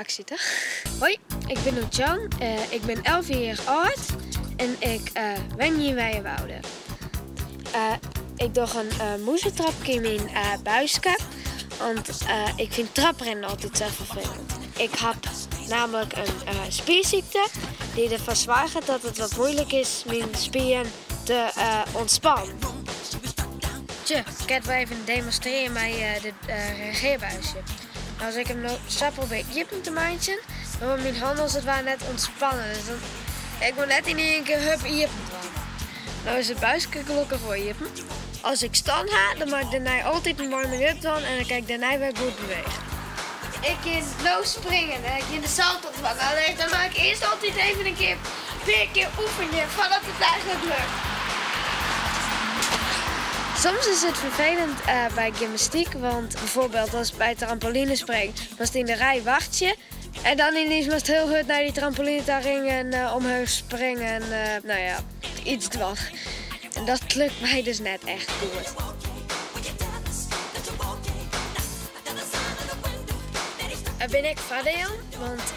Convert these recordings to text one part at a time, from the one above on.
Aksje toch? Hoi, ik bin Oetjan, ik bin 11 jier âld en ik wenje yn Wijnjewoude. Ik doch in mûzetrapke yn myn buiske, want ik fyn traprinnen altyd sa ferfelend. Ik haw namelijk in spiersykte dy't derfoar soarget dat it wat muoilik is myn spieren te ûntspannen. Tsje, ik kin it wol even demonstrearje mei dit reagearbuisje. As ik him no sa probear iepen te meitsjen, dan wurdt myn hân as it ware net ûntspannen. Dus dan ik wol net yn ien kear hup iepen dwaan. No is it buiske gelokkich wol iepen. As ik stan ha, dan moat ik dêrnei altyd in warming-up dwaan en dan kin ik dêrnei wer goed bewege. Ik kin no springen en ik kin de salto dwaan. Allinnich dan moat ik earst altyd even in kear, pear kear oefenje foardat it eigentlik lukt. Soms is it ferfelend by gymnastyk, want bijvoorbeeld as by trampolinespringen moatst yn de rij wachtsje en dan yniens moatst hiel hurd nei dy trampoline ta rinne en omheech springe en no ja, iets dwaan. En dat lukt my dus net echt goed. It binne ek foardielen, want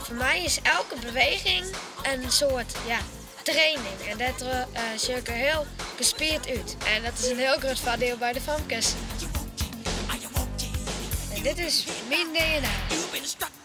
foar my is elke beweging in soart ja, training. En dêrtroch sjoch ik der hiel gespierd út. En dat is in hiel grut foardiel by de famkes. En dit is myn DNA.